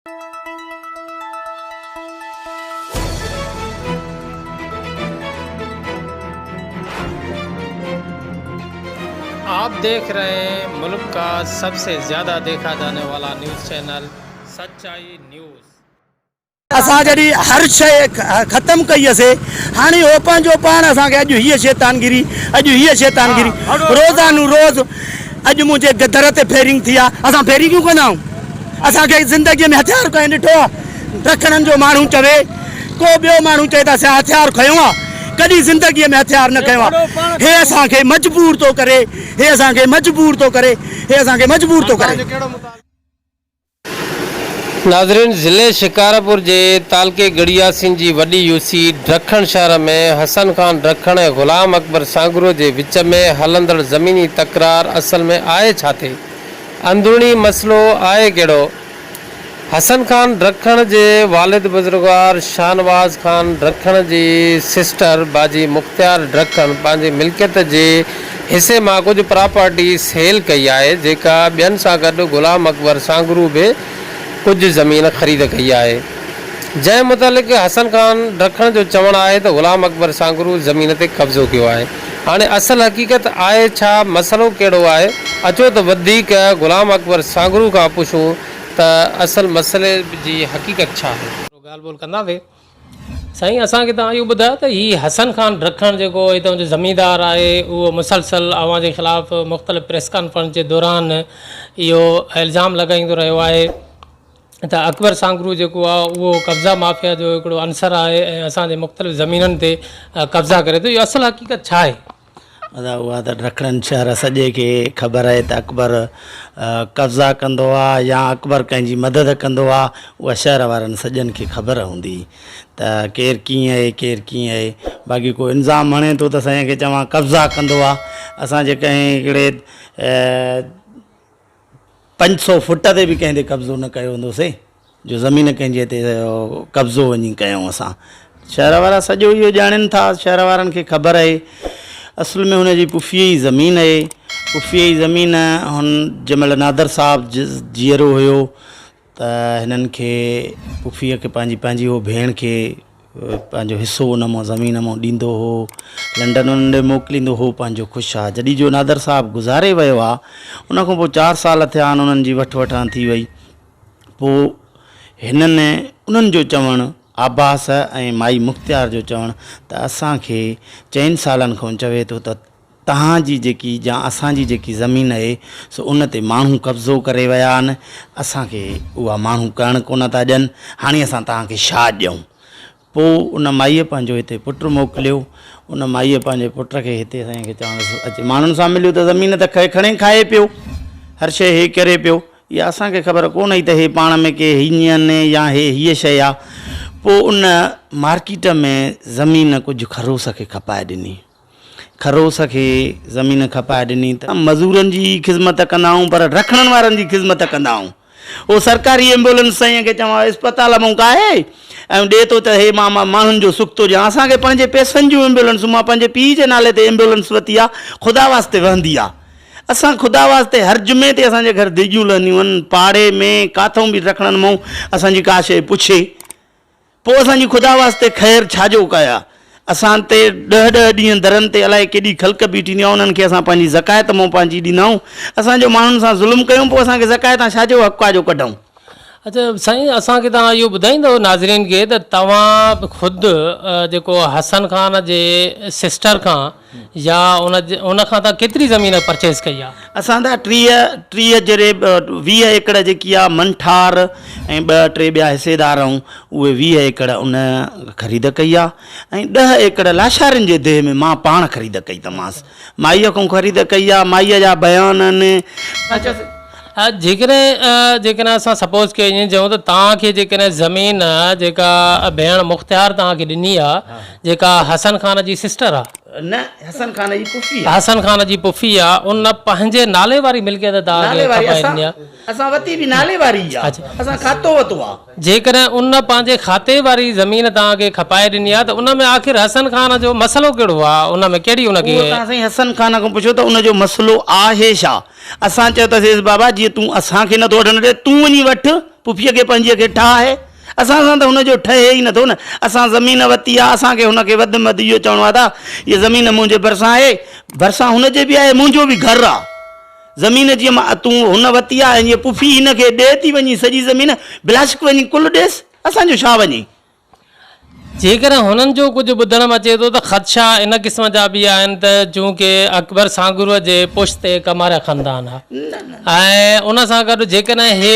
آپ ديکھ رهي هين ملڪ ڪا سب سي زياده ديکا جاني والا نيوز چينل سچائي نيوز. اسان جڏهن هر شيء ختم ڪئي هسي، هاڻي هو پنهنجو پاڻ اسان کي اڄ هيء شيطانگيري، اڄ هيء شيطانگيري، روزانو روز اڄ منهنجي در تي فيرنگ ٿي آ، اسان فيرنگون ڪندا آهيون، اسان کي زندگيء ۾ هٿيار ڪنهن ڏٺو آ؟ رکڻن جو ماڻهو چوي، ڪو ٻيو ماڻهو چئي ته اسان هٿيار کنيو آ، ڪڏهن زندگيء ۾ هٿيار نه کنيو آ، هي اسان کي مجبور ٿو ڪري، هي اسان کي مجبور ٿو ڪري، هي اسان کي مجبور ٿو ڪري. ناظرين ضلعي شڪارپور جي تعلقي ڳڙهي ياسين جي وڏي يوسي ڊکڻ شهر ۾ حسن خان ڊکڻ ۽ غلام اڪبر سانگهڙو جي وچ ۾ هلندڙ زميني تڪرار اصل ۾ آهي ڇا ٿي؟ اندروني مسئلو آهي ڪهڙو؟ حسن خان ڊکڻ جي والد بزرگوار شاهنواز خان ڊکڻ جي سسٽر باجي مختيار ڊکڻ پنهنجي ملڪيت جي حصي مان ڪجهه پراپرٽي سيل ڪئي آهي جيڪا ٻين سان گڏ غلام اڪبر سانگهڙو به ڪجهه زمين خريد ڪئي آهي جنهن متعلق حسن خان ڊکڻ جو چوڻ آهي ته غلام اڪبر سانگهڙو زمين تي قبضو ڪيو آهي هاڻي اصل حقيقت آهي ڇا مسئلو ڪهڙو آهي اچو ته وڌيڪ غلام اڪبر سانگهڙو کان پڇون ته اصل مسئلي جي حقيقت ڇا آهي. ڳالهه ٻولهه ڪنداسين. سائين اسان کي توهان اهو ٻڌايو ته هي حسن خان ڊکڻ جيڪو هتان جو زميندار آهي اهو مسلسل اوهان جي خلاف مختلف پريس ڪانفرنس جي دوران اهو الزام لڳائيندو رهيو آهي ته اڪبر سانگرو جيڪو آهي اهو قبضا مافيا جو هڪڙو عنصر آهي ۽ اسان جي مختلف زمينن تي قبضا ڪري ٿو اهو اصل حقيقت ڇا آهي؟ ادا اها ته ڊکڻن شهر سڄي کي خبر آهي ته اڪبر قبضا ڪندو آ يا اڪبر ڪنهن جي مدد ڪندو آ اها شهر وارن سڄن کي خبر هوندي ته ڪير ڪيئن آهي ڪير ڪيئن آهي باقي ڪو الزام هڻي ٿو ته سائين کي چوان قبضا ڪندو آ اسان جي ڪنهن هڪڙي 500 فٽ تي به ڪنهن تي قبضو نه ڪيو هوندو سي جو زمين ڪنهن جي تي قبضو وڃي ڪيائون اسان شهر وارا سڄو اهو ڄاڻين ٿا شهر وارن کي خبر آهي اصل ۾ هن جي پڦيء جي زمين آهي پڦيء جي زمين هن جنهن مهل نادر صاحب جيئرو هيو ته هنن کي پڦيء کي پنهنجي پنهنجي هو ڀيڻ کي پنهنجو حصو ان مان زمين مان ڏيندو هو لنڊن انهن ڏي موڪليندو هو پنهنجو خوش آ جڏهن جو نادر صاحب گذاري ويو آ ان کان پوء چار سال ٿيا آهن انهن جي وٺ وٺان ٿي وئي پوء هنن انهن جو چوڻ عباس ۽ مائي مختيار جو چوڻ ته اسان کي چئن سالن کان چوي ٿو ته توهان جي جيڪي يا اسان جي جيڪي زمين اهي سو ان تي ماڻهو قبضو ڪري ويا آهن، اسان کي اها ماڻهو ڪرڻ ڪونه ٿا ڏين، هاڻي اسان توهان کي ڇا ڏيون؟ پوء ان مائيء پنهنجو هتي پٽ موڪليو، ان مائيء پنهنجي پٽ کي هتي سائين کي چوڻ لڳس اچي ماڻهن سان مليو ته زمين ته کڻي کائي پيو، هر شيء هي ڪري پيو، اها اسان کي خبر ڪونه هئي ته هي پاڻ ۾ ڪي هينئن يا هي هيء شيء آ، پوء ان مارڪيٽ ۾ زمين ڪجهه خروس کي کپائي ڏني. خروس کي زمين کپائي ڏني ته مزورن جي خذمت ڪندا آهيون پر رکڻن وارن جي خذمت ڪندا آهيون. هو سرڪاري ايمبولنس سائين کي چوان اسپتال مون ڪاهي ۽ ڏي ٿو ته هي مان ماڻهن جو سک ٿو ڏيان اسان کي پنهنجي پئسن جون ايمبولنسون مان پنهنجي پيء جي نالي تي ايمبولنس ورتي آ خدا واسطي وهندي آ اسان خدا واسطي هر جمعي تي اسان جي گهر ديڳيون لهنديون آهن پاڙي ۾ ڪاٿئون به رکڻن مون اسان جي ڪا شيء پڇي پوء اسان جي خدا واسطي خير ڇا جو ڪيا؟ اسان تي ڏهه ڏهه ڏينهن درن تي الائي ڪيڏي خلق بيٺي هوندي آهي، انهن کي اسان پنهنجي زڪوات مان پنهنجي ڏيندا آهيون. اسان جو ماڻهن سان ظلم ڪيون پوء اسان کي زڪوات تان ڇا جو حق آهي جو ڪڍون؟ اچا سائين اسان کي توهان اهو ٻڌائيندؤ ناظرين کي ته توهان خود جيڪو حسن خان جي سسٽر کان يا ان ان کان توهان ڪيتري زمين پرچيز ڪئي آ؟ اسان ته 30 30 جريب 20 ايڪڙ جيڪي آ منٺار ۽ ٻه ٽي ٻيا حصيدار آهون اهي 20 ايڪڙ ان خريد ڪئي آ ۽ 10 ايڪڙ لاشارين جي ديهه ۾ مان پاڻ خريد ڪئي تماس مائيء کان خريد ڪئي آ مائيء جا بيان آهن. جيڪڏهن جيڪڏهن اسان سپوز ڪيو ائين چئون ته توهان کي جيڪڏهن زمين جيڪا ڀيڻ مختيار توهان کي ڏني آ جيڪا حسن خان جي سسٽر آ. نه حسن خان جي پڦي آ. حسن خان جي پڦي آ ان پنهنجي نالي واري ملڪيت توهان کي کپائي ڏني آ. اسان وتي به نالي واري ئي آ اسان کاتو وتو آ. جيڪڏهن ان پنهنجي کاتي واري زمين توهان کي کپائي ڏني آ ته ان ۾ آخر حسن خان جو مسئلو ڪهڙو آ ان ۾ ڪهڙي ان کي. اهو توهان سائين حسن خان کان پڇو ته ان جو مسئلو آهي ڇا؟ اسان چيو ته سيس بابا جيئن تون اسان کي نٿو وٺڻ ڏي تون وڃي وٺ. پڦيء کي پنهنجيء کي ٺاهه آهي. اسان سان ته هن جو ٺهي ئي نٿو نه. اسان زمين وتي آ، اسان کي هن کي وڌ ۾ وڌ اهو چوڻو آ ته هيء زمين منهنجي ڀرسان آهي، ڀرسان هن جي به آهي، منهنجو به گهر آ. زمين جيئن مان تون هن وتي آ ۽ جيئن پڦي هن کي ڏئي ٿي وڃي سڄي زمين، بلاشڪ وڃي ڪل ڏيس، اسان جو ڇا وڃي؟ جيڪڏهن هنن جو ڪجهه ٻڌڻ ۾ اچي ٿو ته خدشا ان قسم جا به آهن ته چونڪه اڪبر سانگهڙوء جي پشت تي ڪماريا خاندان آهي ۽ ان سان گڏ جيڪڏهن هي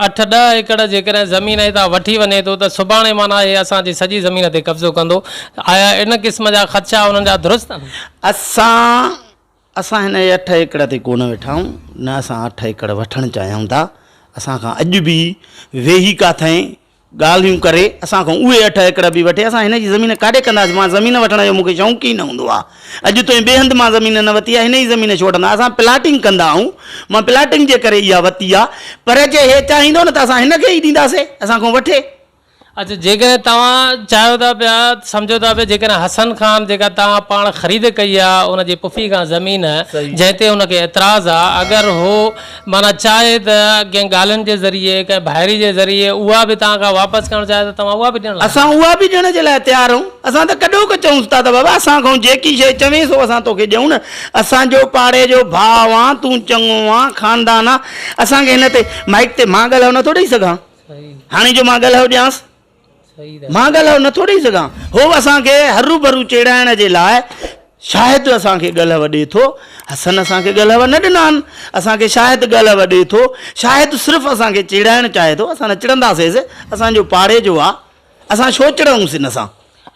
اٺ ڏهه ايڪڙ جيڪڏهن زمين هتان وٺي وڃي ٿو ته سڀاڻي معنيٰ هي اسان جي سڄي زمين تي قبضو ڪندو آيا ان قسم جا خدشا انهن جا درست آهن؟ اسان اسان هن جي اٺ ايڪڙ تي ڪونه ويٺا آهيون، نه اسان اٺ ايڪڙ وٺڻ چاهيون ٿا. اسان کان اڄ به ويهي ڪاٿئين ڳالهيون ڪري اسان کان اهي اٺ ايڪڙ به وٺي اسان هن جي زمين ڪاڏي ڪنداسين؟ مان زمين وٺڻ جو مون کي شوق ئي نه هوندو آهي. اڄ تائين ٻئي هنڌ مان زمين نه وتي آهي، هن جي زمين ڇو وٺندا؟ اسان پلاٽنگ ڪندا آهيون، مان پلاٽنگ جي ڪري اها وتي آهي، پر جي هي چاهيندو نه ته اسان هن کي ئي ڏينداسين، اسان کان وٺي. اچ جيڪڏهن توهان چاهيو ٿا پيا سمجهو ٿا پيا جيڪڏهن حسن خان جيڪا توهان پاڻ خريد ڪئي آ ان جي پڦي کان زمين جنهن تي ان کي اعتراض آ اگر هو معنيٰ چاهي ته ڪنهن ڳالهين جي ذريعي ڪنهن ڀائري جي ذريعي اها به توهان کان واپس ڪرڻ چاهي ته توهان اها به ڏيڻ لاء اسان اها به ڏيڻ جي لاء تيار آهيون اسان ته ڪڏهوڪ چئونس ٿا ته بابا اسان کان جيڪي شيء چوين سو اسان توکي ڏيون نه اسان جو پاڙي جو ڀاء آن تون چڱو آن خاندان آ اسان کي هن تي مائيڪ تي مان ڳالهايو نٿو ڏئي سگهان. هاڻي جو مان ڳالهايو ڏيانس، مان ڳالهايو نٿو ڏئي سگهان. هو اسان کي هروڀرو چيڙائڻ جي لاء شاهد اسان کي ڳالهه ڏئي ٿو. حسن اسان کي ڳالهه نه ڏنا آهن. اسان کي شاهد ڳالهه ڏئي ٿو. شاهد صرف اسان کي چيڙائڻ چاهي ٿو. اسان نه چڙنداسيس. اسان جو پاڙي جو آ. اسان ڇو چڙئونس ان سان؟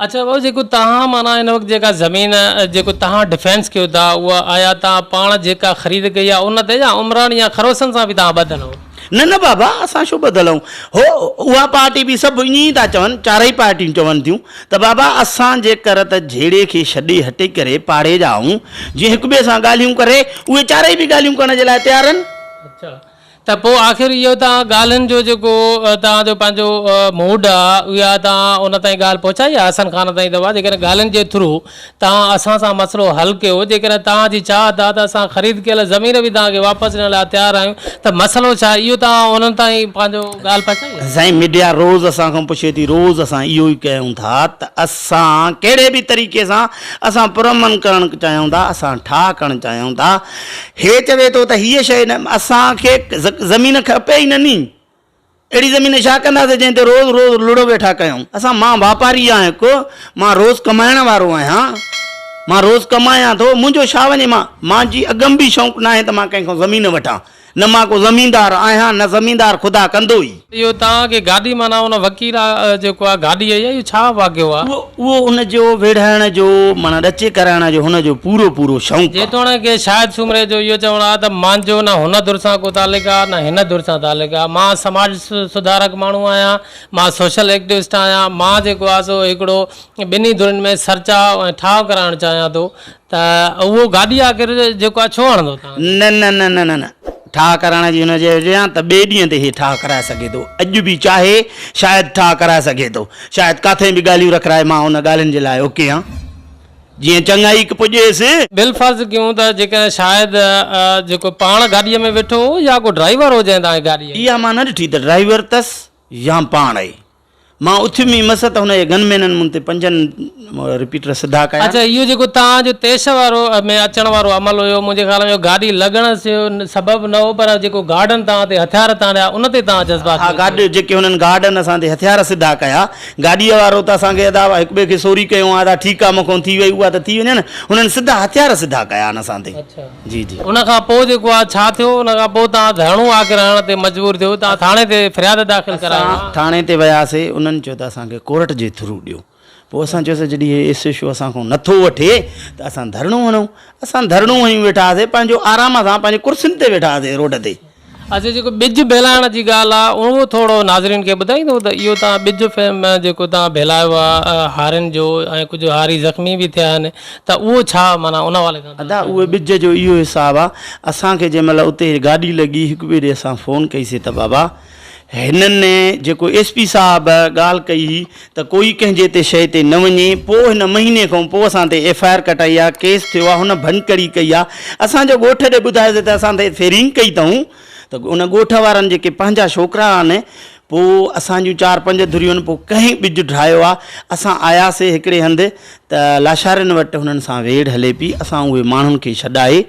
اڇا بابو جيڪو توهان معنيٰ هن وقت جيڪا زمين جيڪو توهان ڊفينس ڪيو ٿا اها آيا توهان پاڻ جيڪا خريد ڪئي آهي ان تي يا عمراڻي يا خروسن سان به توهان ٻڌل هو؟ نه نه بابا اسان ڇو ٻڌل آهيون هو اها پارٽي به سڀ ائين ئي ٿا چون چارئي پارٽيون چون ٿيون ته بابا اسان جيڪر ته جهيڙي کي ڇڏي هٽي ڪري پاڙي جا آهيون جيئن هڪ ٻئي سان ڳالهيون ڪري اهي چارئي به ڳالهيون ڪرڻ جي لاء تيار آهن. اڇا ته پوء آخر اهو توهان ڳالهين جو جيڪو توهان جو پنهنجو موڊ آ اها توهان ان تائين ڳالهه پهچائي آ حسن خان تائين ته جيڪڏهن ڳالهين جي ٿرو توهان اسان سان مسئلو حل ڪيو جيڪڏهن توهان جي چاهت آ ته اسان خريد ڪيل زمين به توهان کي واپس ڏيڻ لاء تيار آهيون ته مسئلو ڇا آهي اهو توهان انهن تائين پنهنجو ڳالهه پهچائي آ. سائين ميڊيا روز اسان کان پڇي ٿي روز اسان اهو ئي ڪيون ٿا ته اسان ڪهڙي به طريقي سان اسان پرامن ڪرڻ چاهيون ٿا اسان ٺاهه ڪرڻ چاهيون ٿا هي چوي ٿو ته هيء شيء نه اسان کي زمين کپي ئي نه ني. اهڙي زمين ڇا ڪنداسين جنهن تي روز روز لڙ ويٺا ڪيون. اسان مان واپاري آهيان هڪ، مان روز ڪمائڻ وارو آهيان، مان روز ڪمايان ٿو، منهنجو ڇا وڃي مان مان جي اڳم به شوق ناهي ته مان ڪنهن کان زمين وٺان. نه مان ڪو زميندار آهيان نه زميندار خدا ڪندو ئي. اهو توهان کي گاڏي معنيٰ ان وڪيل جيڪو آ گاڏي آئي آ اهو ڇا واقعو آ؟ اهو اهو ان جو ويڙهائڻ جو معنيٰ ڏچي ڪرائڻ جو هن جو پورو پورو شوق آ. جيتوڻيڪ شاهد سومري جو اهو چوڻ آ ته مانجو نه هن ڌر سان ڪو تعلق آ نه هن ڌر سان تعلق آ مان سماج سڌارڪ ماڻهو آهيان مان سوشل ايڪٽوسٽ آهيان مان جيڪو آ سو هڪڙو ٻنهي ڌرين ۾ سرچاء ۽ ٺاهه ڪرائڻ چاهيان ٿو ته اهو گاڏي آخر جيڪو آهي ڇو هڻندو توهان کي؟ نه نه نه نه نه نه ٺاهه ڪرائڻ جي هن جي هجي ها ته ٻئي ڏينهن تي هي ٺاهه ڪرائي سگهي ٿو اڄ به چاهي شايد ٺاهه ڪرائي سگهي ٿو شايد ڪاٿي به ڳالهيون رکرائي مان ان ڳالهين جي لاء اوڪي هان جيئن چڱائي پڄيس. بالفرض ڪيون ته جيڪڏهن شايد جيڪو پاڻ گاڏيء ۾ ويٺو هو يا ڪو ڊرائيور هو جنهن توهان کي گاڏي هنئي. اها مان نه ڏٺي ته ڊرائيور تس يا پاڻ ئي. مان اٿيم ئي مس ته هن جي گن مينن مون تي پنجن رپيٽر سڌا ڪيا. اڇا اهو جيڪو توهان جو تيش وارو ۾ اچڻ وارو عمل هيو منهنجي خيال ۾ اهو گاڏي لڳڻ سبب نه هو پر جيڪو گارڊن توهان تي هٿيار تاڻيا ان تي توهان جذباتي ها ٿي گارڊ جيڪي هنن گارڊن اسان تي هٿيار سڌا ڪيا گاڏيء وارو ته اسان کي ادا هڪ ٻئي کي سوري ڪيو ها ادا ٺيڪ آ مون کان ٿي وئي اها ته ٿي وڃي نه هنن سڌا هٿيار سڌا ڪيا آهن اسان تي. جي جي. ان کان پوء جيڪو آ ڇا ٿيو؟ ان کان پوء توهان ڌرڻو آخر هڻڻ تي مجبور ٿيو، توهان ٿاڻي تي فرياد داخل ڪرايو اسان ها؟ ٿاڻي تي وياسي، انهن چيو ته اسان کي ڪورٽ جي ٿرو ڏيو. پوء اسان چيوسي جڏهن هي ايس ايڇ او اسان کان نٿو وٺي ته اسان ڌرڻو هڻون. اسان ڌرڻو هنيون ويٺا هئاسي، پنهنجو آرام سان پنهنجي ڪرسين تي ويٺا هئاسي روڊ تي. اچا جيڪو ٻج ڀيلائڻ جي ڳالهه آ اهو ٿورو ناظرين کي ٻڌائيندو ته اهو توهان ٻج فهم جيڪو توهان ڀيلايو آ هارين جو ۽ ڪجهه هاري زخمي به ٿيا آهن ته اهو ڇا معنيٰ ان حوالي سان ادا اهي ٻج جو اهو حساب آ اسان کي جنهن مهل اتي گاڏي لڳي هڪ ٻئي ڏي اسان فون ڪئي سي ته بابا هنن جيڪو ايس پي صاحب ڳالهه ڪئي هئي ته ڪوئي ڪنهن جي تي شيء تي نه وڃي پوء هن مهيني کان پوء اسان تي ايف I R ڪٽائي آ ڪيس ٿيو آ هن ڀڃڪڙي ڪئي آ اسان جو ڳوٺ ڏي ٻڌايوسي ته اسان تي فيرنگ ڪئي اٿئون ته ان ڳوٺ وارن جيڪي پنهنجا ڇوڪرا آهن پوء اسان جون چار پنج ڌريون آهن پوء ڪنهن ٻج ڊاهيو آهي اسان آياسي هڪڙي هنڌ ته لاشارين وٽ هنن سان ويڙهه هلي پئي اسان اهي ماڻهن کي ڇڏائي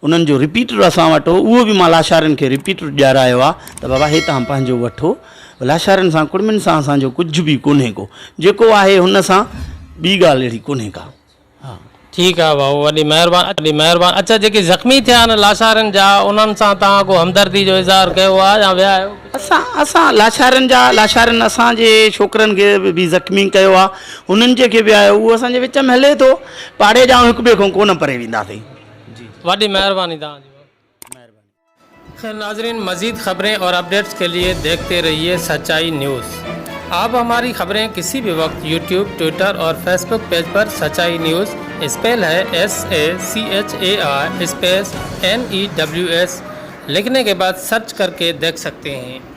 انهن جو رپيٽر اسان وٽ هو اهو به مان لاشارين کي رپيٽر ڏيارايو آهي ته بابا هي توهان پنهنجو وٺو لاشارين سان ڪڙمين سان اسان جو ڪجهه به ڪونهي ڪو جيڪو آهي هن سان ٻي ڳالهه اهڙي ڪونهي ڪا. ها. ٺيڪ آ ڀائو وڏي مهربان وڏي مهربان اڇا جيڪي زخمي ٿيا آهن لاشارين جا انهن سان توهان ڪو همدردي جو اظهار ڪيو آ يا ويا آهيو ڪجهه. اسان اسان لاشارين جا لاشارين اسان جي ڇوڪرن کي به زخمي ڪيو آ انهن جي کي به آيو اهو اسان جي وچ ۾ هلي ٿو پاڙي جا هڪ ٻئي کان ڪونه پري وينداسين جي وڏي مهرباني توهان جي ڀائو. مهرباني. خير ناظرين مزيد خبرين اور اپڊيٽس کے لئي ديکهتي رهيي سچائي نيوز آپ هماري خبرين ڪسي به وقت يوٽيوب ٽوئٽر اور فيسبوڪ پيج پر سچائي news spell he S A C H A I space N E W S لکهني ڪي بعد سرچ ڪر ڪي ديک سڪتي هين.